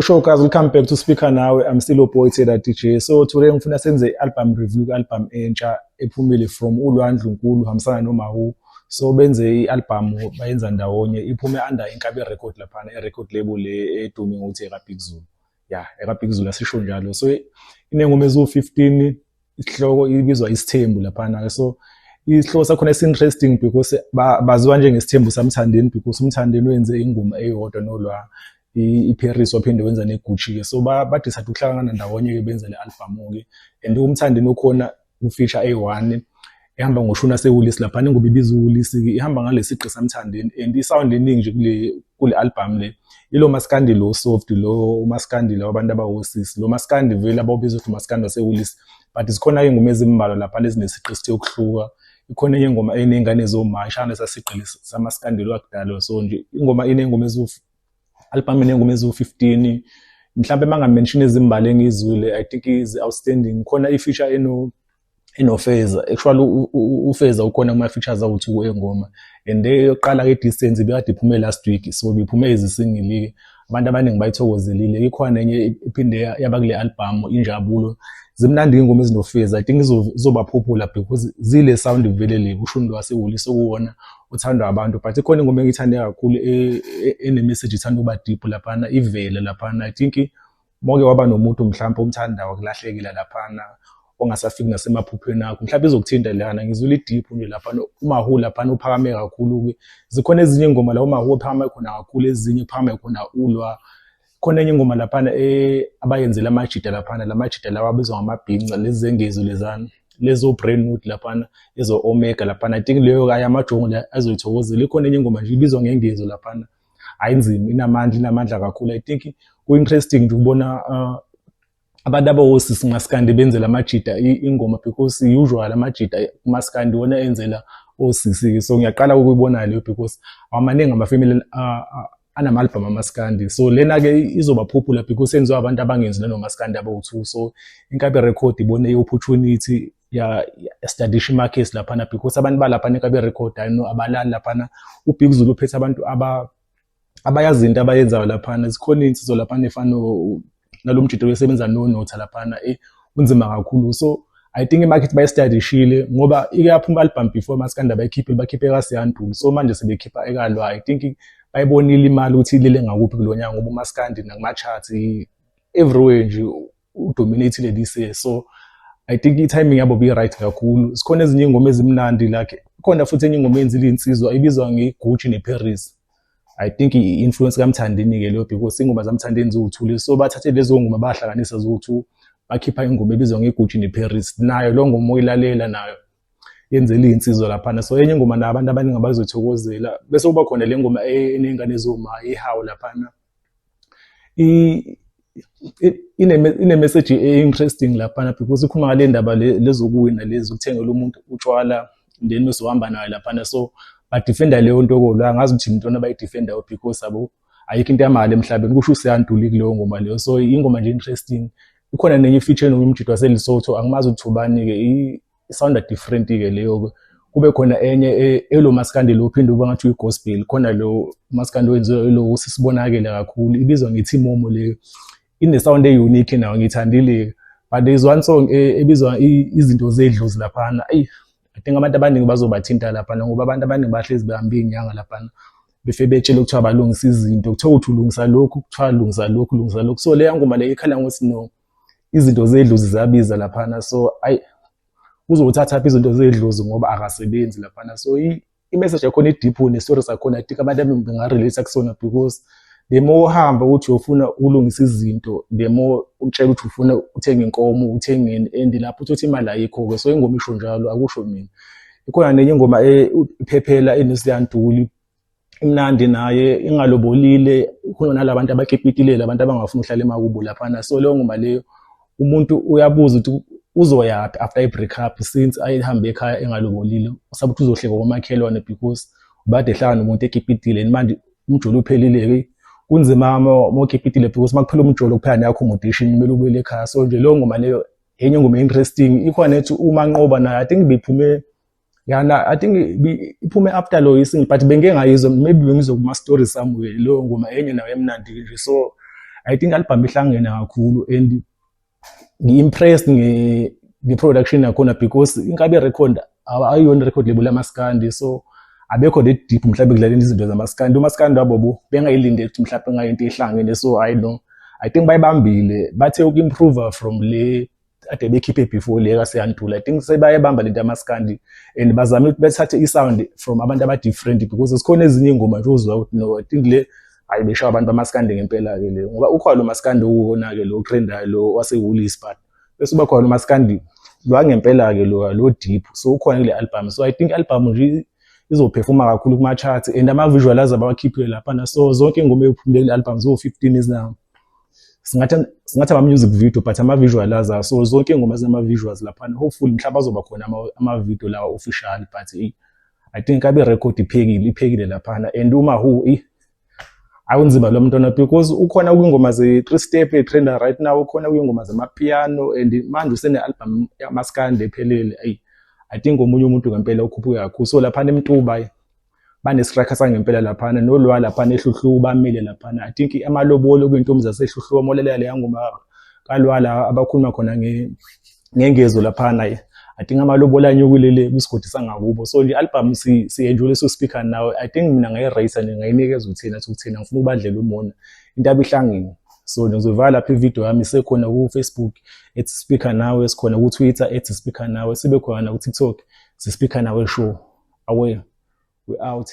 Sho guys, welcome back to Speaker Nawe. I'm still your boy Taylor DJ. So today ngifuna senze i-album review ku-album entsha ephumile from uLwa Ndlunkulu hambisana noMahu. So benze i-album, bayenza ndawonye, iphume under Inkabi Record laphana, i-record label le edume ngokuthi eka Big Zulu. Yeah, eka Big Zulu, asisho njalo. So inengoma eziwu-15, isihloko ibizwa Isithembu laphana. So isihloko sakhona esi-interesting because baziwa njengesithembu saMthandeni, because uMthandeni wenze ingoma eyodwa noLwa, iParis, waphinde wenza neGucci-ke. So ba-decide ukuhlangana ndawonye-ke, benza le album-ke, and uMthandeni ukhona ku-feature eyi-one ehamba ngoshuni wasewulisi laphana. Ingoba ibiza uwulisi-ke, ihamba ngale sigqi saMthandeni, and i-sound eningi nje kule album le ilo maskandi lo soft, lo umaskandi lo abantu abawosisi, lo maskandi vele abawubiza ukuthi umaskandi wasewulisi. But zikhona iy'ngoma ezimbalwa laphana ezinesigqi esithe ukuhluka. Ikhona enye ingoma eney'ngane zoma, ishaya lesa sigqi samaskandi lo wakudala. So nje ingoma iney'ngoma eziwu album iney'ngoma eziwu-15. Mhlampe uma ngamention ezimbali engiyizwile, I think is outstanding. Khona i-feature enoFeza. Actually, uFeza ukhona kuma-features awu-2 engoma, and eyokuqala ke, Distance, ibikade iphume last week, so biphume ezisingili-ke, abantu abaningi bayithokozelile. Ikhona enye iphinde yaba kule album, Injabulo. Zimnandi iy'ngoma ezinoFeza. I think izoba popular because zile sound vele le ushuni lwasewulisi okuwona uthandwa abantu. But ikhona ingoma engiyithande kakhulu ene-message, ithanda ukuba deep laphana, ivele laphana. I think moke waba nomuntu mhlawumpe omthandayo, wakulahlekela laphana, ongasafiki nasemaphuphweni akho, mhlawumbe izokuthinta lana. Ngizwile i-deep nje laphana. UMahu laphana uphakame kakhulu-ke. Zikhona ezinye iy'ngoma la uMahu ophakame khona kakhulu, ezinye kuphakame khona ulwa. Khona enye ingoma laphana abayenzela amajida laphana, la majida lawa abizwa ngamabhinca, lezi zengezo lezana, lezo Brandwood laphana, ezo Omega laphana. I think leyo ayamajongo la azoyithokozela. Ikhona enye ingoma nje ibizwa ngengezo laphana, ayinzima, inamandla, inamandla kakhulu. I think ku-interesting nje ukubona abantu abawosisi maskandi benzela amajida ingoma, because usually amajida kumaskandi wona enzela osisi. So ngiyaqala ukuyibona leyo because awamaningi ama-family anama-album amaskandi. So lena-ke izoba popular because yenziwa abantu abangenzi nanomaskandi abawu-two. So Inkabi Record ibone i-opportunity ya-establish i-market laphana, because abantu balaphana Inkabi Record, I know abalali laphana. UBig Zulu uphethe abantu abayazi into abayenzayo laphana. Zikhona iy'nsizwa laphana efana nalo mjito osebenza noNotha laphana, unzima kakhulu. So I think i-market bayistadishile ngoba ike yaphuma i-album before maskandi abayikhiphile, bakhiphe ekaSiyantuli, so manje sebekhipha ekalwa. I think bayibonile imali ukuthi ilele ngakuphi kulo nyaka, ngoba umaskandi nakuma-charts everywhere nje udominate this year. So I think i-timing yabo bi-right kakhulu. Zikhona ezinye iy'ngoma ezimnandi, like khona futhi enye ingoma eyenzile iy'nsizwa ibizwa nge-Gucci ne-Paris. I think i-influence kaMthandeni-ke leyo, because iy'ngoma zaMthandeni ziwuthule, so bathathe lezo ngoma bahlanganisa ziwu-two, bakhipha ingoma ebizwa nge-Gucci ne-Paris. Nayo leyo ngoma oyilalela nayo yenzela iy'nsizwa laphana. So enye ingoma nayo abantu abaningi abazoyithokozela. Bese kuba khona le ngoma eney'ngane zoma, ihawu laphana, ine-message e-interesting laphana because ikhuluma ngale ndaba lezokuwina, lezi ukuthengela umuntu utshwala, then bese uhamba naye laphana. So badefenda leyo nto kolo, angazi ukuthi intoni abayidefendayo, because abo ayikho into yamali emhlabeni, kusho uSiyantuli kuleyo ngoma leyo. So ingoma nje interesting. Ikhona nenye i-feature nomunye umjito waseLesotho, angimazi ukuthi ubani-ke, i-sounda different-ke leyo. Kube khona enye elo maskandi lo uphinde uba ngathi uyi-gospel, khona lo maskandi wenziwe elo sisibonakele kakhulu, ibizwa ngethi Momo leyo, ine-sound e-unique nayo, ngiyithandile. But there's one song ebizwa Izinto Zedlozi laphana. Eyi, I think abantu abaningi bazobathinta laphana, ngoba abantu abaningi bahlezi behamba iy'nyanga laphana, befike betshele kuthiwa balungisa izinto, kuthiwa uthi ulungisa lokhu, kuthiwa lungisa lokhu, lungisa lokhu. So leya ngoma leyo ikhala ngokuthi no, izinto zedlozi ziyabiza laphana, so ayi, uzowuthathaphi izinto zedlozi ngoba akasebenzi laphana? So i-message yakhona i-deep, ne-story sakhona, I think abantu abaningi benga-relate kusona, because the more uhamba ukuthi uyofuna ukulungisa izinto, the more utshela ukuthi ufuna uthenga inkomo, uthengeni, and lapho uthi imali ayikho-ke. So ingoma isho njalo, akusho mina. Ikhona nenye ingoma iphephela enesiyantuli, imnandi naye, ingalobolile. Khona nalabantu abakipitile, abantu abangafuni ukuhlala emakubo laphana. So leyo ngoma leyo, umuntu uyabuza ukuthi uzoyaphi after i-break up, since ayihambe ekhaya engalobolile, usaba ukuthi uzohleka komakhelwane because ubade ehlala nomuntu ekipitile, and manje umjolo uphelile-ke. Kunzima uma ukipitile because uma kuphela umjolo kuphela ne-accommodation, kumele ubuyele ekhaya. So nje leyo ngoma leyo enye ingoma interesting. Ikhona ethi Umanqoba nayo, I think biphume yana, I think iphume after lo isingle, but bengike ngayizwa, maybe bengizwa kuma-story somewhere. Leyo ngoma enye nayo emnandi nje. So I think album ihlangene kakhulu and ngi-impressed nge-production yakhona because Inkabi Record ayiyona record label yamaskandi, so abekho that deep mhlawumbe kudlaleni izinto zamaskandi. Umaskandi wabo bo bengayilindele ukuthi mhlawumbe ngayinto ehlangene. So I know, I think bayibambile, bathe uku-improve from le ade bekhiphe before le kaSiyantula. I think sebayebamba lento yamaskandi and bazame ukuthi bethathe i-sound from abantu aba-different, because zikhona ezinye iy'ngoma nje uzwa ukuthi no, I think le hayi, beshaya abantu bamaskandi ngempela-ke le, ngoba ukhona lo maskandi owuwona-ke lo trendayo lo waseWoolies, but bese uba khona umaskandi lwangempela-ke lo deep, so ukhona kule album. So I think album nje izophefuma kakhulu kuma-charts and ama-visualizer abawakhiphile laphana. So zonke iy'ngoma ey'phumile kule album ziwu-15 ezinawo, singathi ama-music video but ama-visualizer. So zonke iy'ngoma zinama-visuals laphana. Hopefully mhlawumbe azoba khona ama-video lawa official, but I think Abe Record iphekile, iphekile laphana. And uMahu, awunzima lo mntwana because ukhona kwingoma ze-three step etrenda right now, ukhona kwingoma zamapiano and manje usene-album yamaskandi ephelele. Ayi, I think omunye umuntu ngempela ukhuphuke kakhulu. So laphana eMtuba bane-striker sangempela laphana, nolwa laphana eHluhluwa bamile laphana. I think amalobolo kuyintombi zaseHluhluwa molela leya ngoma kalwala abakhuluma khona ngengezo laphana. I think amalobolo anyukile le kwisigodi sangakubo. So nje i-album si-enjoy so speaker now. I think mina ngayi-rate nje, ngayinikeza u-10 out of 10. Ngifuna ukubadlela umona, into abihlangene. So ngizovala lapha ividiyo yami. Isekhona ku-Facebook @speakernawe, sikhona ku-Twitter @speakernawe, sibe khona naku-TikTok, si-Speaker Nawe Show. Away, we out.